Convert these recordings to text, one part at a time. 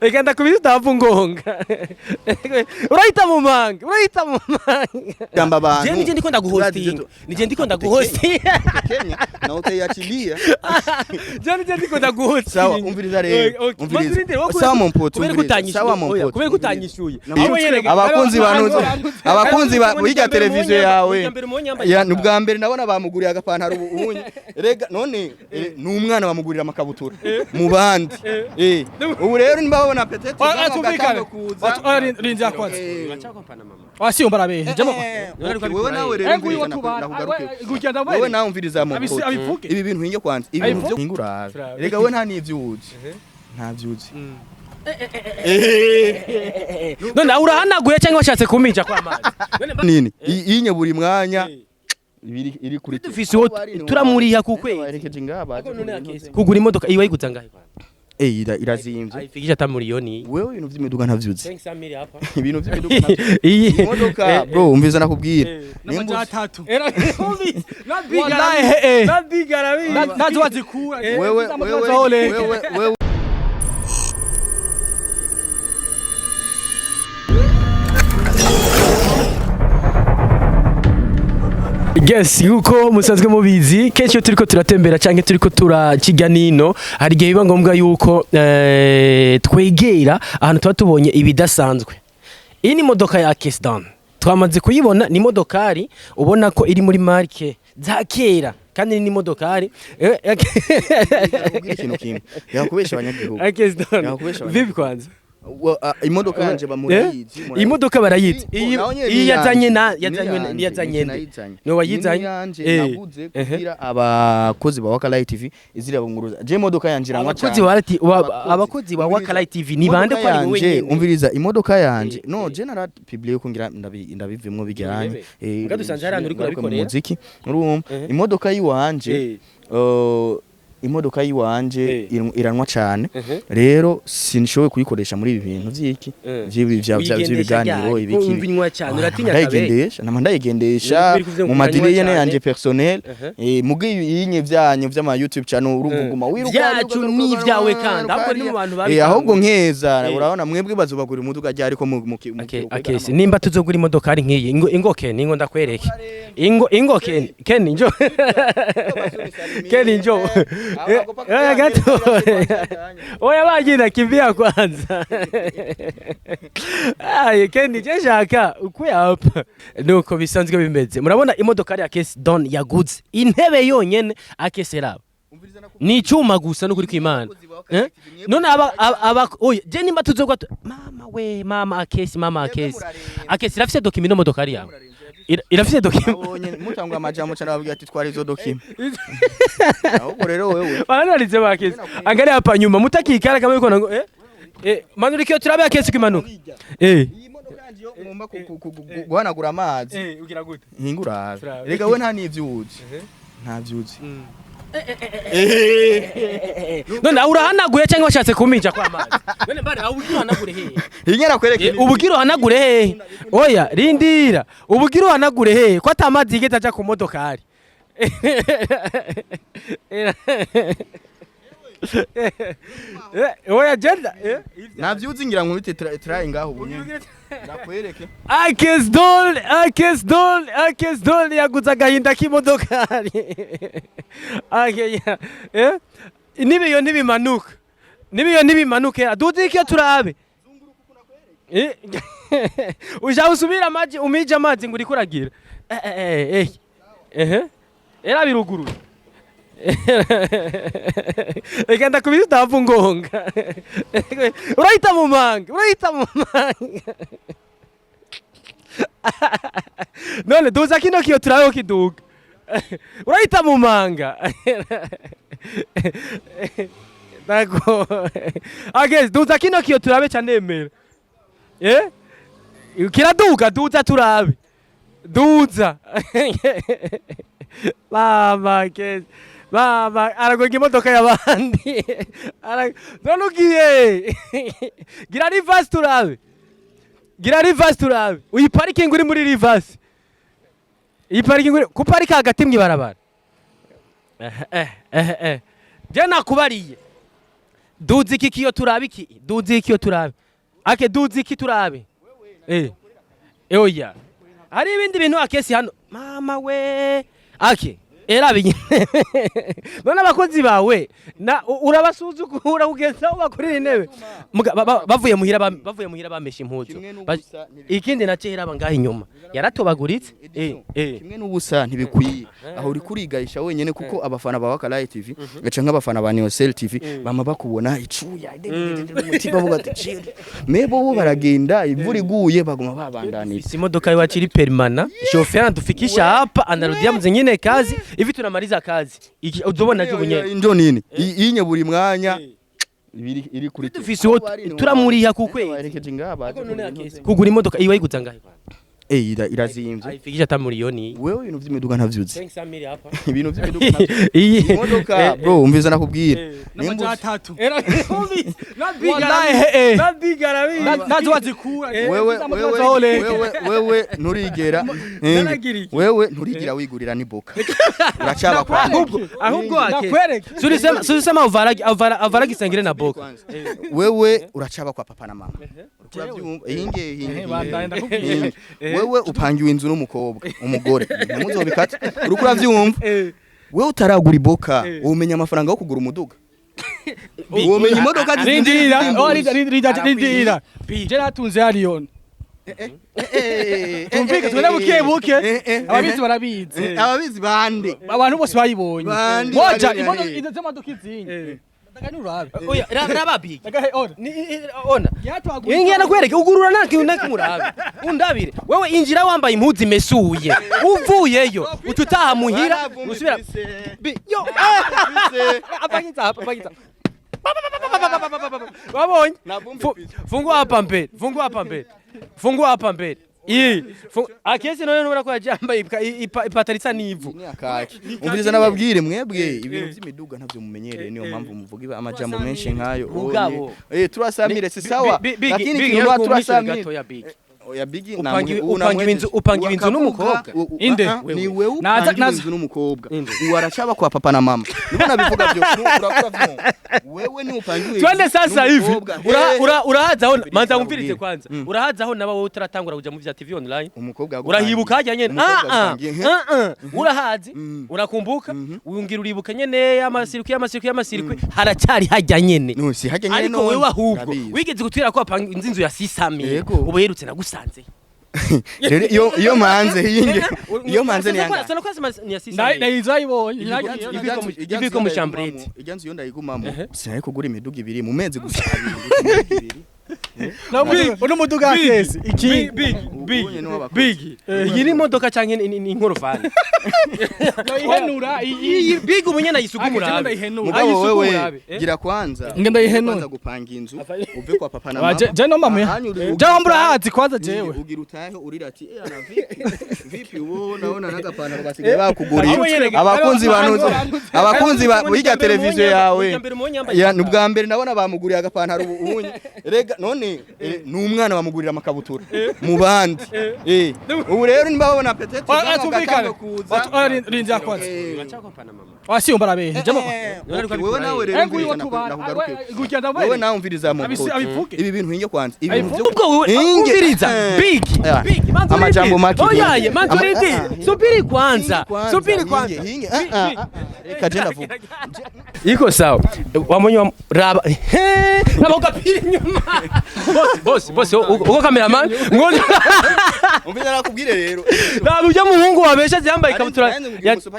Reka ndakubise utapfa ungonga. Urahita mu manga, urahita mu manga. Gamba abantu. Je nije ndiko ndaguhostinga, nije ndiko ndaguhostinga. Kenya na utayachilia. Je nije ndiko ndaguhostinga. Sawa, umviriza rero. Okay, Umviriza. Sawa mon pote, kubera umviriza. kutanyishuye. Sawa mon pote. Kubera kutanyishuye. Abakunzi banuze, abakunzi ba hirya televiziyo yawe. Ya, ni ubwa mbere ndabona bamuguriye agapantaro ubu ubunye. Rega none ni umwana bamugurira amakabutura mu bandi. Ubu rero niba babona peut-être Tumvikane. Rindira kwanza. Wasi umbarabehe. Jemo. Wewe nawe rero Eh, nguyu umviriza watubana. nakugaruke. Gugenda Wewe nawe umviriza mu Abisi- abivuge. Ibi bintu hinge kwanza. Ibi bintu Abivuge. byo hingura. Rega wewe nta n'ivyo uzi. Nta vyo uzi. None urahanaguye cyangwa washatse kuminja kwa amazi? Nini? Inye buri mwanya ibiri iri kuri Dufise uwo turamuriha ku kwezi. Baherekeje ngaha baje Kugura imodoka iwe ayiguza ngahe? Irazimvye. Ayifikisha hata miliyoni. Wewe ibintu vy'imiduga ntavyo uzi. 500 mili hapa. Ibintu vy'imiduga ntavyo. Iyi Imodoka bro, umviza nakubwira. Nimba uzi- Atatu. Era Wallahi eh. Nabigara. Nazo wazikura. Wewe wewe wewe wewe Yes, nkuko musanzwe mubizi, kenshi iyo turiko turatembera canke turiko turaciga nino, hari igihe biba ngombwa yuko twegera ahantu tuba tubonye ibidasanzwe. Iyi ni imodoka ya Kesdan, twamaze kuyibona. Ni imodokari ubona ko iri muri marque za kera, kandi ni imodokari Nakubwira ikintu kimwe. Yakubesha abanyagihugu. Kesdan. Yakubesha. Vipi kwanza? Imodoka yanje bamurayizi. Imodoka barayizi. Iyi Iyi iyi yazanye na yazanye yazanye nde? Ni wayizanye? Yanje. Naguze kugira abakozi ba Wakalight TV izira bunguruza. Je imodoka yanje iranywa cyane. Abakozi ba Wakalight TV ni bande ko ari wowe Imodoka yanje, nyene? Umviriza, imodoka yanje. No, je nara publiye ko ngira ndabivemwo bijyanye. Mbwa dusanze hari ahantu uriko Ngaruka mu urabikorera. muziki. Urumva imodoka yiwanje, imodoka yiwanje iranywa cyane. Rero sinishoboye kuyikoresha muri ibi bintu vy'iki vy'ibi Uyigendesha vy'ibiganiro ryari? ibiki. Wumva inywa cyane, uratinya kabe? Ndayigendesha, nama ndayigendesha Uri kuvuga ngo mu madiri uranywa yene cyane. yanje personnel. Muga ibinye vyanyu vy'ama YouTube channel, urumva uguma wiruka. Vyacu ni ivyawe kandi, ahubwo ni mu bantu babitanguye. Ahubwo nkeza urabona mwebwe bazobagura imodoka ryari ko mu Okay, nimba tuzogura imodoka ari nk'iyi, ingo ingo Ken, ingo ndakwereke. Ingo ingo Ken, Ken njo. Ken njo. Gato. Oya, bagenda kimbia kwanza. Aye Ken, je shaka ukwe hapa. Nuko bisanzwe bimeze. Murabona imodoka ya Case Don yaguze. Intebe yonyene akese raba. Ni icyuma gusa n'ukuri kw'Imana. Eh? None aba oya, je nimba tuzogwa mama we, mama akesi, mama akesi. Akesi irafise document ino modokari yawe. Irafise document. Abonye mutangwa amajambo cyane babwira ati twari izo document. Ahubwo rero wewe Baranarize bakesi. Angalia hapa nyuma mutakikara kama yuko nango manurikio turabe akesi kimanuka. Iyi modoka yanje yo ngomba guhanagura amazi. Ugira gute? Hingura. Turabe. Rega we nta n'ivyo uzi. Nta vyo uzi. None urahanaguye cyangwa washatse kuminja kwa amazi? None mbare ubugira uhanagure hehe? Hinyara kwereke. Ubugira uhanagure hehe? Oya, rindira. Ubugira uhanagure hehe? Ko ata mazi yigeze aja ku modokari. Oya jenda. Nta vyo uzi, ngira nkubite try ngaho ubu nyene. Ndakwereke. Akes Dol, Akes Dol, Akes Dol yaguze agahinda k'imodokari. Ake eh? Nibiyo ntibimanuka. Nibiyo ntibimanuke. Aduze ikyo turabe. Uja usubira amazi, umije amazi ngo uriko uragira. Eh eh eh. Eh. Era biruguruye. Reka ndakubise utapfa ungonga. Urahita mu manga, urahita mu manga. None duza kino kiyo turabe ko kiduga. Urahita mu manga. Ntago. Ageze duza kino kiyo turabe canemera. Eh? Kiraduga, duza turabe. Duza. Mama kezi. Mama aragonga imodoka y'abandi. None ugiye. Gira reverse turabe. Gira reverse turabe. Uyi parking uri muri reverse. Iyi parking uri kuparika hagati mw'ibarabara. Eh eh eh eh. Je nakubariye. Duzi iki kiyo turabe, iki duzi iki kiyo turabe, ake duzi iki turabe. Oya, hari ibindi bintu akesi hano, mama we, ake erabi none abakozi bawe na urabasuzugura kugeza aho bakorera intebe. Bavuye muhira bavuye muhira bamesha impuzu. Kimwe n'ubusa Ikindi nacyo heraba ngaho inyuma yaratobaguritse. Kimwe n'ubusa ntibikwiye aho uri kurigahisha wenyene, kuko abafana ba Wakalayi TV gaca nk'abafana ba Neosel TV bama bakubona icuya umutima bavuga ati "Chill." Mebo bo baragenda imvura iguye baguma babandanira. Isi modoka iwacu iri permanent, chauffeur anatufikisha hapa, anarudia mzingine kazi hivi, tunamaliza kazi. Iki uzobona je bunyene. Injo nini inye buri mwanya ibiri iri kuri Dufise uwo turamuriha ku kwezi. Baherekeje ngaha baje None akesi kugura imodoka iwe ayiguza ngahe? Irazimvye. Ayifikisha hata miliyoni. Wewe ibintu vy'imiduga ntavyuzi. 500 mille hapa. Ibintu vy'imiduga ntavyuzi. Iyi Imodoka bro, umviza nakubwira. N'amaja atatu. Era Wallahi, na bigara. Nazo wazikura. Wewe wewe wewe wewe nturigera Naragiriye. Wewe nturigera wigurira niboka uracaba kwa Ahubwo ake Ndakwereka. Sulisema avara avara gisangire na boko. Wewe uracaba kwa papa na mama. Uriko uravyumva? Hinge hinge. Bandanye, ndakubwira. Hinge. Wewe upangiwe inzu n'umukobwa umugore ntimuzobikate. Uriko uravyumva? Wewe utaragura iboka umenya amafaranga yo kugura umuduga, womenya imodoka Rindira, oh, rindira, rindira, rindira. Je natunze hariyo. Tumvike tugende buke buke. Ababizi barabizi. Ababizi bande? Abantu bose bayibonye. Bandi Moja bari imodoka hariya. izo modoka izingi. Ndagani urabe. Oya, raba big. Ndagahe ona. Ni ona. Yatwaguye. Ingi nakwereke ugurura nta kintu nakimurabe. Undabire. Wewe injira wambaye impuzu imesuye. Uvuyeyo ututaha muhira usubira. Yo. Apakiza hapa, apakiza. Wabonye? Fungua hapa mbele. Fungua hapa mbele. Fungua hapa mbele. Iyi. Akesi none nubona ko yambaye ipataro isa n'ivu. Ni akaki. Umviriza nababwire, mwebwe ibintu by'imiduga ntavyo mumenyereye, niyo mpamvu muvuga amajambo menshi nkayo. Mugabo. Turasamire si sawa, lakini Big, kintu yari turasamire gatoya big. Oya bigi. Upangiwe inzu n'umukobwa? Inde? Ni wewe Naza- upangiwe inzu n'umukobwa. Inde? Uwo aracaba kwa papa na mama, nibwo nabivuga byo urakura vyumva. Wewe ni upangiwe Twende inzu sasa hivi. n'umukobwa. Urahaza aho manza Nakubwira. wumvirize kwanza. Urahaza aho naba wowe utaratangura kuja mu vya TV online. Umukobwa yagupangiye. Urahibuka hajya nyene. Umukobwa Ah ah. yagupangiye. Ah ah. Urahazi? Urakumbuka? Uyungira uribuka nyene amasirikwi amasirikwi amasirikwi haracyari hajya nyene. No, si hajya nyene. Ariko None. wewe ahubwo Urabizi. wigeze kutwira ko wapanga inzu ya 600. Yego. Ubu herutse nagusanze. Rero iyo manze hinge iyo manze ni yanga. Sana kwa ni ya 600. Ndayizo ayibonye. Ibiko mu chambrette. Ijya nzu iyo ndayigumamo sinari kugura imiduga ibiri mu mezi gusa abiri. Uno muduga kesi. Iki Big big Ubonye n'uw'abakozi. big. Iyi ni imodoka canke ni inkorofani? Ndayihenura iyi. Iyi big ubu nyene ayisuka Ake, umurabe. ndayihenura. Mugabo Ayisuka wewe umurabe. gira kwanza. Nge ndayihenura. Kwanza gupanga inzu uve kwa papa na Wa, mama. je no mama. Ahanye Je wambura hazi kwanza jewe. Ugira utahe urira ati ana vipi vipi, ubu naona n'agapantaro basigaye bakuguriye. Abo nyene- Abakunzi banuze abakunzi ba hirya televiziyo yawe. Mbere umunye yambaye Ya ni ubwa mbere ndabona bamuguriye agapantaro ubu unye. Rega none ni umwana bamugurira amakabutura mu bandi. Ubu rero niba babona peut-être Tumvikane. Rindira kwanza. Ah, si umbarabe. Je Okay, wewe nawe rero Eh, nguyu umviriza watubana. nakugaruke. Gugenda Wewe nawe umviriza mu Abivuge. ibi bintu hinge kwanza ibi bintu Abivuge. Ubwo wewe Inge. umviriza big big manzi. Amajambo make. Oyaye manzi urindi. Subiri kwanza. Hinge kwanza, Subiri kwanza. hinge, hinge. Reka je ndavuga. Iko sawa wamonye raba he raba ugapira inyuma boss boss boss uko cameraman ngo Umviriza nakubwire rero. Raba ujya muhungu wabesha yambaye ikabutura Nari nzi ngo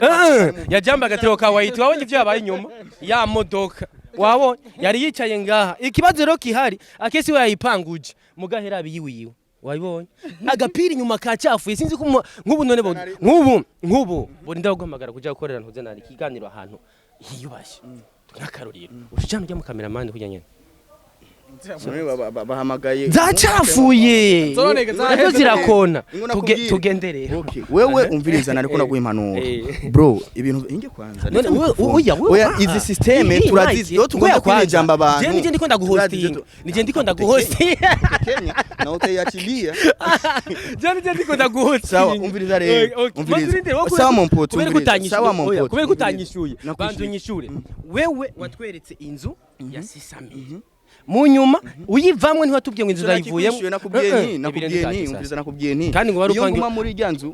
yajambaye agatiro ka white. Wabonye ibyo yabaye inyuma ya modoka? Wabonye yari yicaye ngaha. Ikibazo rero kihari akesi we yayipanguje mugahera abiyiwiwe wabibonye agapira inyuma kacafuye. Sinzi ko nk'ubu none nk'ubu borinda guhamagara kuja gukorera ntuze nari ikiganiro ahantu hiyubashye nk'akarorero ushijana ujya mu cameraman kujya nyene. None bahamagaye Zacafuye. Zoroneka, Nazo zirakona. Ingo nakubwire. Tugendere. Okay, wewe umviriza, nariko naguha impanuro. Bro, ibintu inge kwanza. None wewe, oya, wewe, Oya, izi système turazizi. Yo tugomba kwinjamba abantu. Je nije ndiko ndaguhosting. Nije ndiko ndaguhosting. Kenya na utayachilia. Je nije ndiko ndaguhosting. Sawa, umviriza rero. Umviriza. Sawa mon pote, Kubera umviriza. kutanyishuye. Sawa mon Oya, pote. kubera Umviriza. kutanyishuye. Nakwishyuye. Banza unyishure. Wewe watweretse inzu ya 600. Mu nyuma uyivamwe ntiwatubwiye ngo inzu urayivuyemo. Nakwishyuye, nakubwiye nti, nakubwiye nti, umviriza, nakubwiye nti. Kandi ngo wari Iyo upange- nguma muri irya nzu.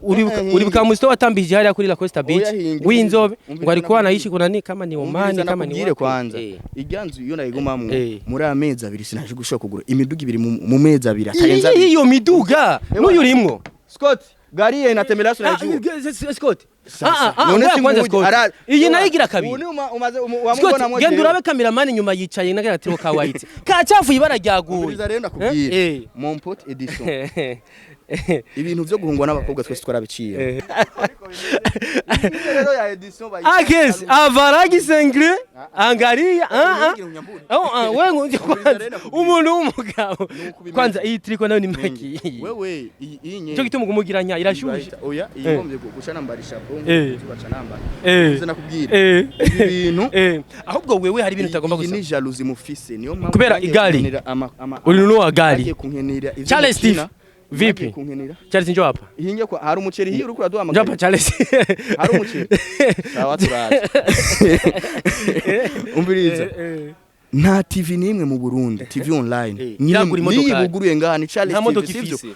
Uribuka musito watambije hariya kuri La Costa Beach Oya, hinga. w'inzobe Umviriza, ngo alikuwa nakubwiye. anaishi kuna ni kama ni Omani Umviriza, kama ni nakubwire wapi. kwanza. Irya nzu iyo nayigumamwo muri amezi 2 sinaje gushobora kugura imiduga 2 mu mezi 2 atarenza 2. Iyo miduga n'uyu urimwo. Scott, gari ye inatemela unajua. Scott. Sasa, Ah, ah, none ngoya si kwanza nguji, Scott. Iyi nayo igira kabiri. Ubu ni umaze Scott, wamubona mwoje. genda urabe cameraman inyuma yicaye n'agatiro ka white. Kacafuye ibara ryaguye. Umviriza rero ndakubwira. Mon pote Edison. Ibintu byo guhungwa n'abakobwa twese twarabiciye. Rero ya Edison bayi. Akes, avaragi sengre, angalia, ah ah. Oh, ah, wewe ngo kwanza umuntu w'umugabo. Kwanza iyi triko nayo ni maki. Wewe iyi nye. Cyo gituma kumugira nya irashushe. Oya, iyi ngombye guca nambara ishapo, baca nambara. Uze nakubwira. Ibi bintu Ahubwo wewe hari ibintu utagomba iyi gusaba. ni jalousie mufise, niyo mpamvu Kubera mwagiye igari. kunkenera Ulinunua gari. mwagiye kunkenera ivyo Charles mukina, Steve. Vipi? mwagiye kunkenera. Charles, njoo hapa. Hinge kwa hari umuceri hiyo uriko Njoo uraduhamagara. hapa Charles. Hari umuceri. Sawa, turaza. Umviriza. Nta TV n'imwe mu Burundi, TV online. Iragura imodoka. Niyi buguruye ngaha ni Charles Nta TV, modoka sivyo? ifise.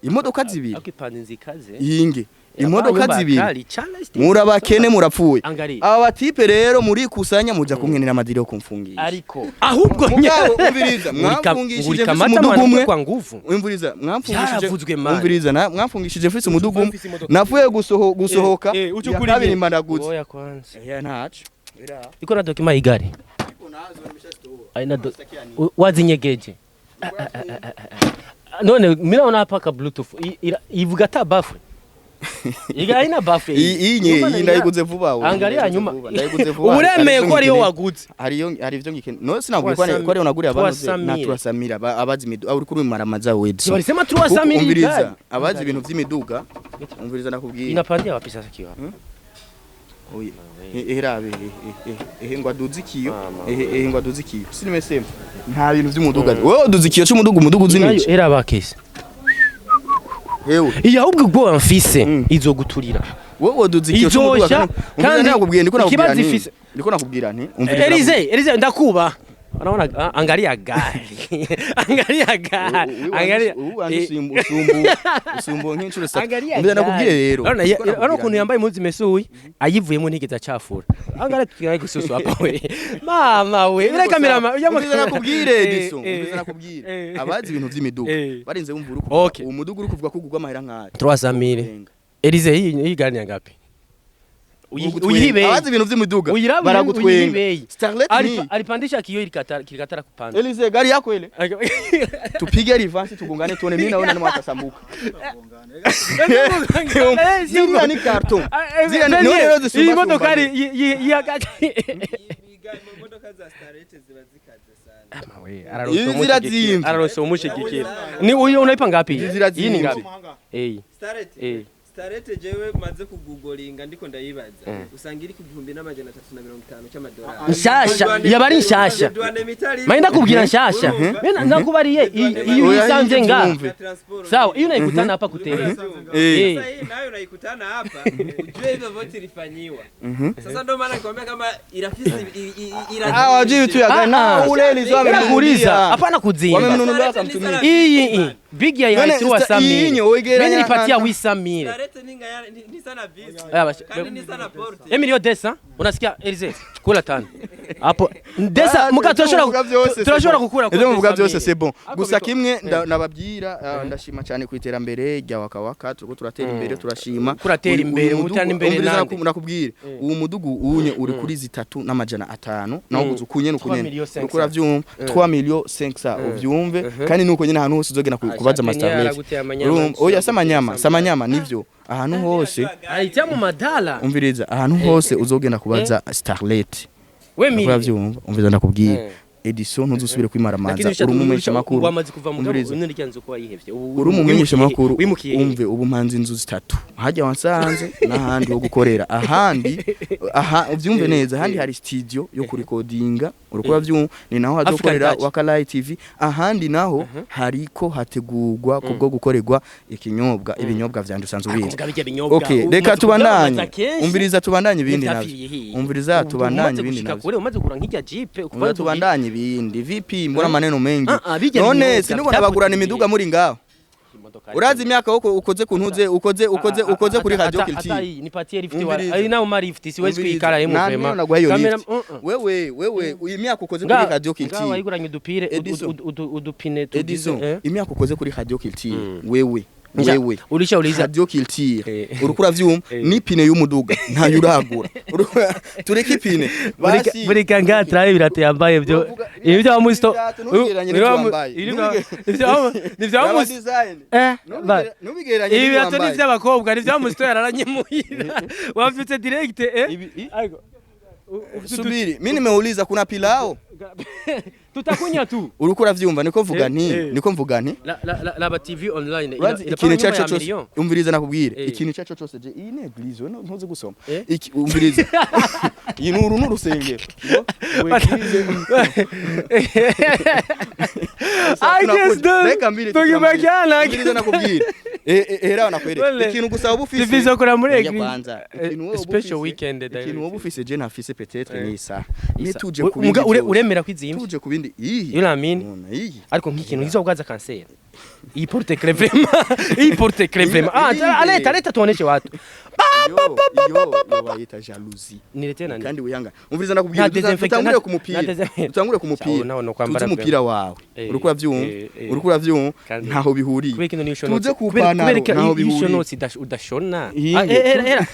Imodoka zibiri. Ariko ipanze nzikaze. Hinge. Imodoka zibiri. Kali, Charles Steve. Murabakene murapfuye. Angalia. Aba batipe rero murikusanya muja kunkenera amadiri yo kumfungisha. Ariko ahubwo Mugabo umviriza, mwamfungishije mfise kamata umudugu mwanamke umwe. kwa nguvu. Umviriza, mwamfungishije. Vyaravuzwe, man. Umviriza, mwamfungishije mfise umudugu umwe. Mfise imodoka. Navuye gusohoka. Uco Ya kuri kabiri nge. mbandaguze. Oya kwanza. Ya ntaco. Iko na dokima igari. Aina do wazinyegeje. None mimi naona hapa ka bluetooth ivuga ta bafwe. Iga haina bafwe. Iyi nye iyi ndayiguze vuba ubu. Angalia Ndayiguze nyuma. vuba, ndayiguze vuba. Uburemeye ko ariyo Hari waguze. Hariyo hari ivyo ngikene. No sinabwiye ko ariyo naguriye abantu na Twasamira. turasamira abazi imiduga uri kuri maramaza Edison. Walisema turasamira Umviriza, igari. abazi ibintu vy'imiduga. Umviriza nakubwiye. Inapandia wapi sasa kiwa? Oya. Erabe ehe ngo aduze ikiyo, ehe ehe ngo aduze ikiyo, sinimesema nta bintu vy'umuduga, wewe uduze ikiyo c'umuduga, umuduga uzi Nayo niki? era bakese. Hewe Iyo ahubwo ubwoba mfise izoguturira. Wewe uduze ikiyo c'umuduga. Izosha, kandi nakubwiye, ndiko nakubwira ikibazo nti ndiko nakubwira nti umviriza. Elize, Elize ndakuba. Unaona angalia gari. Angalia gari. Angalia. Usumbu usumbu nk'inshuro zitatu. Angalia. Umviriza nakubwiye rero. Urabona Ndiko nakubwira urabona ukuntu nti yambaye impuzu imesuye ayivuyemo ntigeze acafura. Angalia tukigaye gususu hapa we. Mama we. Ure kamera ma. Umviriza nakubwire Edison, umviriza nakubwire. Abazi ibintu vy'imiduga barinze bumva uri kuvuga Okay. uwo muduga uri kuvuga ko ugurwa amahera nk'ayo. 300,000. Elize, iyi gari ni ngapi? Ugutwenga. Uyihibeye. Abazi ibintu vy'imiduga Uyirabe baragutwenga. uyihibeye. Starlet ni Alipandisha kioo ilikatara kilikatara kupanda. Elize, gari yako ile tupige reverse tugongane tuone mimi naona nani watasambuka. Ziriya ni carton. Ziriya ni none rero zisumba. Iyi modokari yihagaze. Imodoka za Starlet ziba zikaze sana. Izi zirazimvye. Ararose umushigikira. Ni uyu unaipa ngapi? Izi zirazimvye. Iyi ni ngapi? Eh. Starlet Starlet jewe maze kugugolinga ndiko ndayibaza usanga iri ku 1350 cy'amadolari. Nshasha, yaba ari nshasha. Douane mitari. Maana ndakubwira nshasha. Mimi nakubariye iyo Oya, uyisanze iyi nga. byumve. Sawa, iyo unaikutana hapa kutere. Eh. Sasa hii nayo unaikutana hapa ujue hivyo vote ilifanyiwa. Sasa ndio maana nikwambia kama irafisi Ah, wajui tu ya gari. Ah, ah. Ule Elize Kuuliza, hapana kuzimba. Wamemnunulia akamtumia. Iyi iyi big ya None haitruwa iyi samire. nye oigera Mimi nilipatia wisamire. Starlet ni sana visa. Aya, basi. Kandi ni sana porte. Emilio desa, unasikia Elize? Kula tano. Hapo desa Ah, muka ibyo turashobora muvuga byose c'est turashobora bon. gukura Ibyo muvuga byose c'est bon. Ako Gusa biko- kimwe nababwira, ndashima cyane ku iterambere rya Wakawaka, turiko turatera imbere, turashima. Kuratera imbere, Uyu mudugu- mutana imbere umviriza nande. nakubwira. Uwo mudugu unye uri kuri 3,500 nawo uguze ukunye nukunye. 3 millions 500. Uriko uravyumva 3 millions 500 uvyumve kandi nuko nyine ahantu hose uzogenda kubaza Kenya ama Starlet. yaraguteye amanyama, Urumva? Oya, samanyama, samanyama nivyo. Ahantu hose Aitia mu madala. umviriza, ahantu hose uzogenda kubaza Starlet. We mili. Uravyumva? Umviriza ndakubwira. Edison, ntuzusubire kwimaramaza. Lakini Uri umumenyesha makuru. Wamaze kuva mu Umviriza. none ryanzu ko wayihevye. Ubu Uri umumenyesha makuru. Wimukiye he? Umve, ubu mpanze inzu zitatu hajya wansanze n'ahandi ho gukorera ahandi aha, uvyumve neza. Ahandi hari studio yo kurikodinga, uriko uravyumva, ni naho hazokorera Touch. Wakalai TV. Ahandi naho hariko hategurwa kubwo gukorerwa ikinyobwa, ibinyobwa vyanje usanzwe ubizi. Mugabe ibyo binyobwa. Okay, umaze reka kubyamamaza tubandanye. kenshi. Umviriza, tubandanye ibindi navyo. Vyapfiriye hehe? Umviriza, Ubu tubandanye umaze ibindi gushika navyo. kure, umaze kugura nk'irya jipe kuva Umviriza, tubandanye ibindi. VP, mbona maneno mengi. Ah, ah, bijya None binyobwa sinubona bagurana imiduga muri ngaho. Urazi imyaka uko ukoze ku ntuze, ukoze ukoze ukoze kuri Radio Culture? Ni patier ifite wa Umviriza. ari nawe mari ifite siwezi kwikara yemu Nta vraiment. niyo naguhaye iyo Kamera- lift. Wewe, wewe, uyu imyaka ukoze kuri Radio Ngaho Culture. wayiguranye udupire Edison. udupine tugize. Edison, Eh? imyaka ukoze kuri Radio Culture, wewe, Nja, wewe ulishauliza. Radio Culture, uriko uravyumva, n'ipine y'umuduga ntayo uragura. Tureke ipine. Basi Buri kanga traye birato yambaye byo Uvuga- ibi bya musto Ibirato ntubigereranye n'ibyo wambaye. ibyo Yaba musto design. eh Ntubigereranye ibi n'ibyo birato ni wambaye. iby'abakobwa, ni ibya musto yararanye muhira wavyutse direct ariko Subiri, mimi nimeuliza kuna pilao. Tutakunya tu. Uriko uravyumva, niko mvuga nti niko mvuga nti La la la la TV online Urazi ikintu cyacu cyose, umviriza nakubwire, ikintu cyacu cyose je iyi ni église, we ntuzi gusoma. Iki, umviriza, iyi ni uru ni urusengero. Ngo église. I guess done. Reka mbiri. Tukibakiana. Umviriza nakubwire. Hera nakwereka Wale. ikintu gusa uba ufise. TV zokora muri Oya église. kwanza, ikintu wowe uba Special ufise- weekend ikintu wowe ufise je ntafise peut-être ni isaha ni tuje Muga ku bindi vyose. Uremera kwizimvye. Tuje ku bindi iyi. You know what I mean? Mona, iyi. Ariko nk'ikintu ngizobwaza kanseri. Iyi porte clé vraiment. Iyi porte clé vraiment. Ah, Iyi- aleta aleta tuoneshe watu. Iyo iyo bayita jalousie. Niletee nani? Kandi wihangane, umviriza nakubwira, Nta desinfectant, dutangure ku nta mupira, desinfectant. dutangure ku mupira. Sawa, nawe no kwambara Tuze umupira wawe, uriko uravyumva, uriko uravyumva, Kandi- ntaho bihuriye. Kubera kino niyo shonotse. Tuze ku Kubera ipantaro, kubera ntaho iyo bihuriye. shonotse udashona. Iyi- Ah, era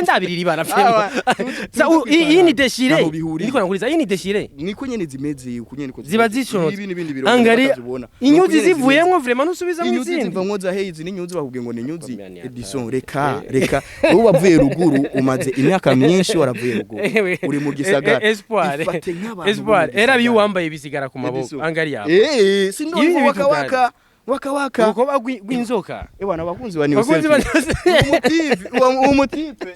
ndabirira ibara Ah, vraiment. Sa iyi ni déchiré. Ntaho bihuriye. Niko nakuriza iyi ni déchiré. Niko nyene zimeze uku nyene, niko Ziba zimeze. zishonotse. Ibi n'ibindi birungo Angalia batazibona. inyuzi Nuko nyene zivuyemwo vraiment ntusubizamwo inyuzi izindi. zivamwo za heyi, izi ni inyuzi, bakubwiye ngo ni inyuzi. Komyani ya Edison, reka reka, wowe wavuye ruguru, umaze imyaka myinshi waravuye ruguru, uri mu gisagara. Espoir. Ifate nk'abantu bo mu Espoir. Era gisagara. biyo wambaye bisigara ku maboko. Edison. Angalia. Sindo Ibi ni waka ibintu waka waka waka. Urukoba rw'inzoka. Ewana, abakunzi ba New Bakunzi ba Selfie. Umutipe, umutipe.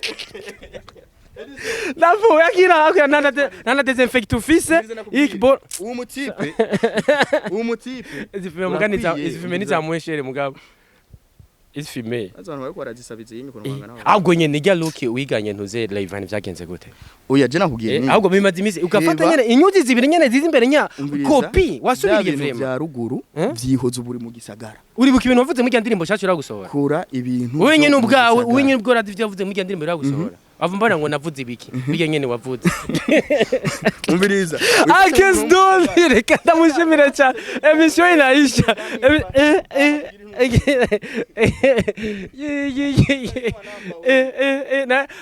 Ndavuye akira akira nana desinfecte ufise. Ikbo Umutipe. Umutipe. Izi mugani za Urakwiye, izi filme ni za mweshere mugabo. Izi filme. Abantu bariko barazisabiza iyi mikono bangana. Ahubwo nyene ijya look wiganye ntuze Rayvanny vyagenze gute? Oya, je nakubwiye ni. Ahubwo bimaze imisi ugafata Reba. nyene inyuzi zibiri nyene ziza imbere nya Umviriza, kopi bya wasubiriye bintu vraiment. vya ruguru Eh? vyihoza uburi mu gisagara. Uribuka ibintu wavuze muri rya ndirimbo nshyashya uragusohora? Kora ibintu Wowe vyo nyene mu ubwawe, gisagara. wowe nyene ubwawe urazi ivyo wavuze muri rya ndirimbo uragusohora. Wava mbona ngo navuze ibiki? Bijya nyene wavuze. Umviriza. Akes Don, reka ndamushimira cyane. Emission inaisha.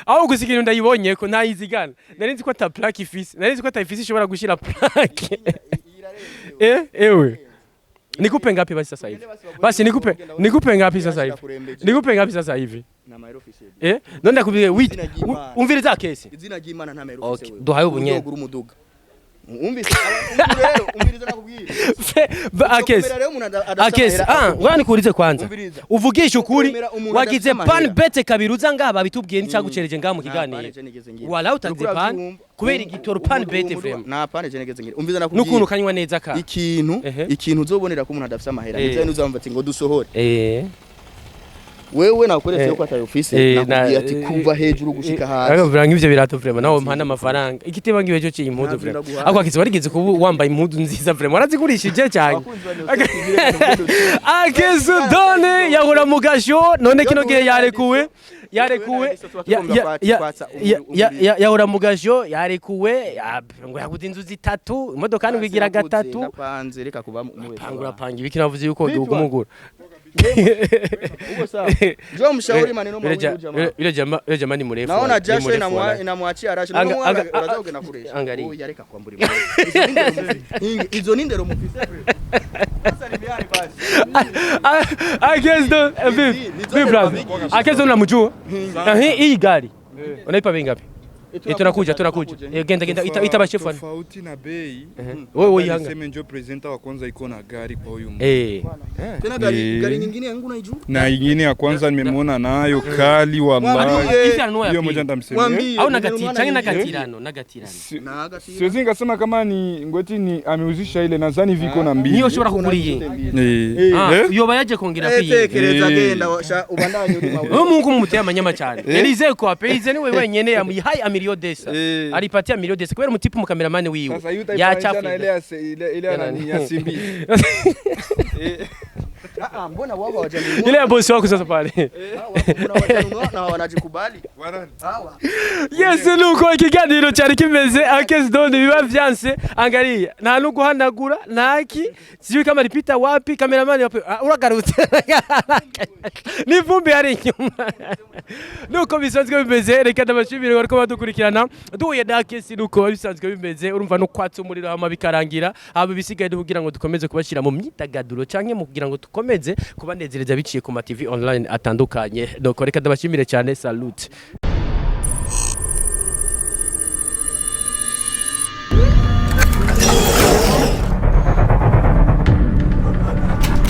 Aho gusa ikintu ndayibonye ko ntayizigana. Nari nzi ko ata plaque ifise. Nari nzi ko atayifise ishobora gushira plaque. Ewe. Nikupe ngapi basi sasa hivi? Basi nikupe ngapi sasa hivi? Nikupe ngapi sasa hivi? Nta mahera ufise. None ndakubwiye wit. Izina ry'Imana. Umviriza kesi. Izina ry'Imana, nta mahera Okay, ufise wewe. duhaye ubunyene. Uzogura umuduga. Umvise rero, umviriza nakubwira. Akesi. Uzokomera rero umuntu adafise Akesi, amahera ah, akubwira. ngwani kuulize kwanza. Umviriza. Uvugisha ukuri, Ukwemera umuntu wagize adafise pan amahera. bete kabiri uza ngaha babitubwiye n'icyagucereje ngaha mu Nta kiganiro. pane je nigeze ngira. Wala utagize Uriko pan uravyumva. kubera igitoro pan bete vraiment. Nta pane je nigeze ngira. Umviriza nakubwira. N'ukuntu kanywa neza ka. Ikintu ikintu uzobonera ko umuntu adafise amahera, nivyo uzamva ati ngo dusohore. Wewe nakweretse yuko atayo ufise, nakubwiye ati kuva hejuru gushika hasi. Ariko vraiment nk'ivyo birato vraiment nawe mpana amafaranga. Igiteba ngiwe cyo ciye impuzu Ntabyo vraiment. ndaguhaye. Ako akisi warigeze kuba wambaye impuzu nziza vraiment warazigurishije cyane. Abakunzi ba Neo Selfie reka mubwire. Akezu Done yahora mu gasho none kino gihe yarekuwe, yarekuwe, yahora mu gasho yarekuwe, ngo yaguze inzu zitatu, imodoka ngo igira gatatu. Napanze, reka kuba umuwe. Panga urapanga ibiki? Navuze yuko ugumugura. Uko sawa, njoo mshauri maneno mawili huyu jamaa. Yule jamaa ni mrefu. Naona Ni jasho mrefu inamwa inamwachia rasho. Uraza ugenda kuresha. Angalia. Oya, reka kwambura impuzu. Izo ni ndero mufise. Sasa ni basi. Akes Don, vipi? Ni Vipi brother? Akes Don namjua. Hii gari. Unaipa bei ngapi? Eh, tunakuja, tunakuja. Eh, genda, genda, ita bashefu. Tofauti na bei. Wewe wewe. Niseme njo presenter wa kwanza iko na gari kwa huyu mtu. Tena gari Eh. gari nyingine yangu naijua. Na ingine ya kwanza nimemwona nayo kali, wallahi. Hivi anunua ya Hiyo pili. moja nitamsemea. Mwambie. Au nagati nimenunua change na nagatirano, nagatirano. Siwezi nikasema kama ni ngweti ni ameuzisha ile, nadhani viko na mbili. Niyo ushobora kugura iyi. Eh. Ah, Eh? yoba yaje kongera Eh, piyi. tekereza Eh. genda sha ubandanye urima wewe. Wewe Mungu mumuteye amanyama cyane. Elize kwa pe Elize niwe wenyene yamuhaye amilio desa. Eh. Alipatia milio desa kubera umutipu mukameramani wiwe. Sasa hiyo utaifananisha na ile Yachafu. ya ile ya nani ya Simbi. Ah, ah, mbona wao hawajanunua? Ile ya bosi wako sasa pale. Mbona hawajanunua na wanajikubali? Wanani? Hawa. Yes, nuko ikiganiro cyari kimeze. Akes Don biba vyanse. Angalia, nta no guhanagura ntaki, sijui kama alipita wapi cameraman wapi. Ah, uragarutse n'ivumbi hari inyuma. Nuko bisanzwe bimeze, reka ndabashimire bariko badukurikirana. Duhuye na Akes, nuko bisanzwe bimeze, urumva no kwatsa umuriro hama bikarangira. Haba ibisigaye kugira ngo dukomeze kubashyira mu myidagaduro canke mu kugira ngo dukomeze kubanezereza biciye ku ma TV online atandukanye. Nuko reka ndabashimire cyane, salute.